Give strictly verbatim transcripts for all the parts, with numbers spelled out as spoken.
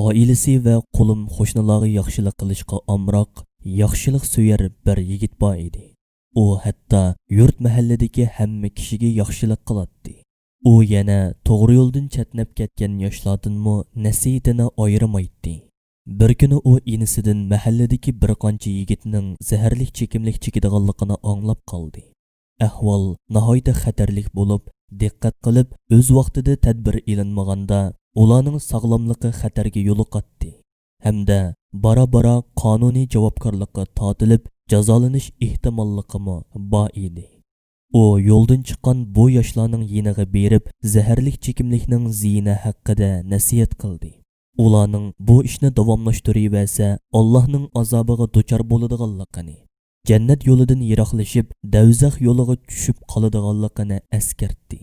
ئائىلىسى ۋە قولۇم قوشنىلارغا ياخشىلىق قىلىشقا ئامراق، ياخشىلىق سۆيەر بىر يىگىت بار ئىدى. ئۇ ھەتتا يۇرت مەھەللىدىكى ھەممە كىشىگە ياخشىلىق قىلاتتى. ئۇ يەنە توغرا يولدىن چەتنەپ كەتكەن ياشلاردىنمۇ نەسىھىتىنى ئايرىمايتتى. بىر كۈنى ئۇ ئىنىسىدىن مەھەللىدىكى بىر قانچە يىگىتنىڭ زەھەرلىك چېكىملىك چېكىدىغانلىقىنى ئاڭلاپ قالدى. ئەھۋال ناھايىتى خەتەرلىك بولۇپ، دىققەت قىلىپ، ئۆز ۋاقتىدا تەدبىر ئېلىنمىغاندا، ئۇلارنىڭ ساغلاملىقى خەتەرگە يولۇقاتتى ھەمدە بارا-بارا قانۇنىي جاۋابكارلىققا تارتىلىپ، جازالىنىش ئېھتىماللىقىمۇ بار ئىدى. ئۇ يولدىن چىققان بۇ ياشلارنىڭ يېنىغا بېرىپ، زەھەرلىك چېكىملىكنىڭ زىيىنى ھەققىدە نەسىھەت قىلدى. ئۇلارنىڭ بۇ ئىشنى داۋاملاشتۇرۇۋەرسە، ئاللاھنىڭ ئازابىغا دۇچار بولىدىغانلىقىنى، جەننەت يولىدىن يىراقلىشىپ، دەۋزەخ يولىغا چۈشۈپ قالىدىغانلىقىنى ئەسكەرتتى.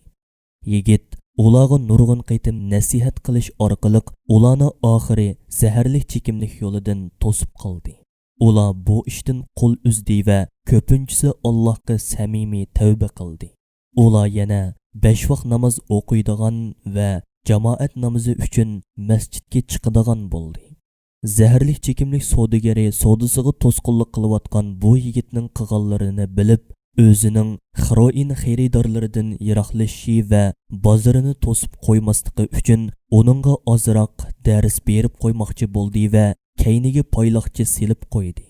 يىگىت ئۇلارغا نۇرغۇن قېتىم نەسىھەت قىلىش ئارقىلىق، ئۇلارنى ئاخىرى زەھەرلىك چېكىملىك يولىدىن توسۇپ قالدى. ئۇلار بۇ ئىشتىن قول ئۈزدى ۋە كۆپىنچىسى ئاللاھقا سەمىمىي تەۋبە قىلدى. ئۇلار يەنە بەش ۋاق ناماز ئوقۇيدىغان ۋە جامائەت نامىزى ئۈچۈن مەسچىتكە چىقىدىغان بولدى. زەھەرلىك چېكىملىك سودىگىرى سودىسىغا توسقۇنلۇق قىلىۋاتقان بۇ يىگىتنىڭ قىلغانلىرىنى بىلىپ، ئۆزىنىڭ خروئىن خېرىدارلىرىدىن يىراقلىشىشى ۋە بازىرىنى توسۇپ قويماسلىقى ئۈچۈن ئۇنىڭغا ئازراق دەرس بېرىپ قويماقچى بولدى ۋە كەينىگە پايلاقچى سېلىپ قويدى.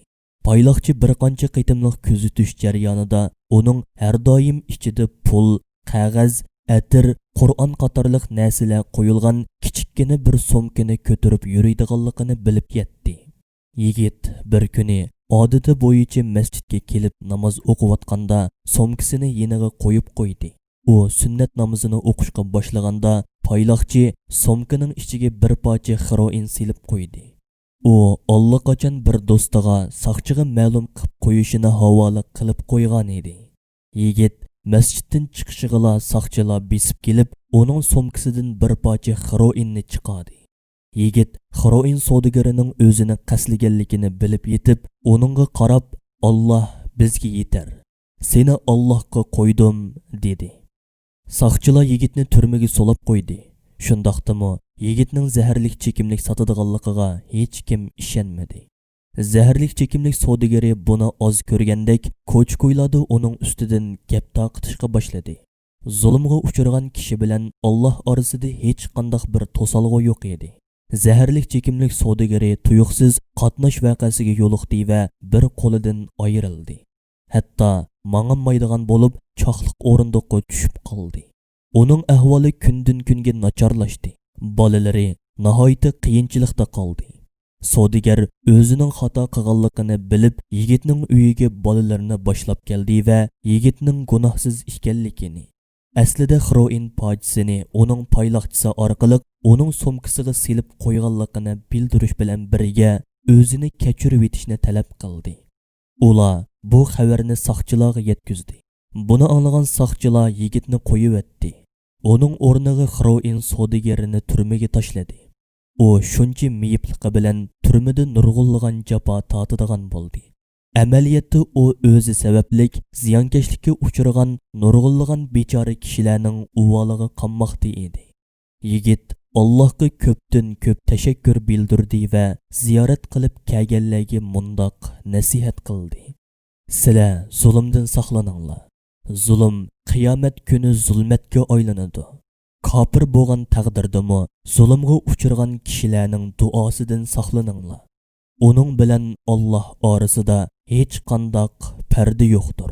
پايلاقچى بىر قانچە قېتىملىق كۆزىتىش جەريانىدا ئۇنىڭ ھەر دائىم ئىچىدە پۇل، قەغەز، ئەتىر، قۇرئان قاتارلىق نەرسىلەر قويۇلغان كىچىككىنە بىر سومكىنى كۆتۈرۈپ يۈرىدىغانلىقىنى بىلىپ يەتتى. يىگىت بىر كۈنى ئادىتى بويىچە مەسچىتكە كېلىپ ناماز ئوقۇۋاتقاندا، سومكىسىنى يېنىغا قويۇپ قويدى. ئۇ سۈننەت نامىزىنى ئوقۇشقا باشلىغاندا، پايلاقچى سومكىنىڭ ئىچىگە بىر پارچە خروئىن سېلىپ قويدى. ئۇ ئاللىقاچان بىر دوستىغا ساقچىغا مەلۇم قىلىپ قويۇشىنى ھاۋالە قىلىپ قويغانىدى. يىگىت مەسچىتتىن چىقىشىغىلا ساقچىلار بېسىپ كېلىپ، ئۇنىڭ سومكىسىدىن بىر پارچە خروئىننى چىقاردى. يىگىت خروئىن سودىگىرىنىڭ ئۆزىنى قەستلىگەنلىكىنى بىلىپ يېتىپ، ئۇنىڭغا قاراپ، «ئاللا بىزگە يېتەر. سېنى ئاللاھقا قويدۇم» دېدى. ساقچىلار يىگىتنى تۈرمىگە سولاپ قويدى. شۇنداقتىمۇ يىگىتنىڭ زەھەرلىك چېكىملىك ساتىدىغانلىقىغا ھېچكىم ئىشەنمىدى. زەھەرلىك چېكىملىك سودىگىرى بۇنى ئاز كۆرگەندەك، كوچا-كويلاردا ئۇنىڭ ئۈستىدىن گەپ تارقىتىشقا باشلىدى. زۇلۇمغا ئۇچرىغان كىشى بىلەن ئاللا ئارىسىدا ھېچقانداق بىر توسالغۇ يوق ئىدى. زەھەرلىك چېكىملىك سودىگىرى تۇيۇقسىز قاتناش ۋەقەسىگە يولۇقتى ۋە بىر قولىدىن ئايرىلدى. ھەتتا ماڭالمايدىغان بولۇپ، چاقلىق ئورۇندۇققا چۈشۈپ قالدى. ئۇنىڭ ئەھۋالى كۈندىن-كۈنگە ناچارلاشتى. بالىلىرى ناھايىتى قىيىنچىلىقتا قالدى. سودىگەر ئۆزىنىڭ خاتا قىلغانلىقىنى بىلىپ، يىگىتنىڭ ئۆيىگە بالىلىرىنى باشلاپ كەلدى ۋە يىگىتنىڭ گۇناھسىز ئىكەنلىكىنى، ئەسلىدە خروئىن پارچىسىنى ئۇنىڭ پايلاقچىسى ئارقىلىق ئۇنىڭ سومكىسىغا سېلىپ قويغانلىقىنى بىلدۈرۈش بىلەن بىرگە، ئۆزىنى كەچۈرۈۋېتىشنى تەلەپ قىلدى. ئۇلار بۇ خەۋەرنى ساقچىلارغا يەتكۈزدى. بۇنى ئاڭلىغان ساقچىلار يىگىتنى قويۇۋەتتى. ئۇنىڭ ئورنىغا خروئىن سودىگىرىنى تۈرمىگە تاشلىدى. ئۇ شۇنچە مېيىپلىقى بىلەن تۈرمىدە نۇرغۇنلىغان جاپا تارتىدىغان بولدى. ئەمەلىيەتتە ئۇ ئۆزى سەۋەبلىك زىيانكەشلىككە ئۇچرىغان نۇرغۇنلىغان بىچارە كىشىلەرنىڭ ئۇۋالىغا قامماقتا ئىدى. يىگىت ئاللاھقا كۆپتىن كۆپ تەشەككۈر بىلدۈردى ۋە زىيارەت قىلىپ كەلگەنلەرگە مۇنداق نەسىھەت قىلدى: سىلەر زۇلۇمدىن ساقلىنىڭلار. زۇلۇم قىيامەت كۈنى زۇلمەتكە ئايلىنىدۇ. كاپىر بولغان تەقدىردىمۇ زۇلۇمغا ئۇچرىغان كىشىلەرنىڭ دۇئاسىدىن ساقلىنىڭلار. ئۇنىڭ بىلەن ئاللاھ ئارىسىدا ھېچقانداق پەردە يوقتۇر.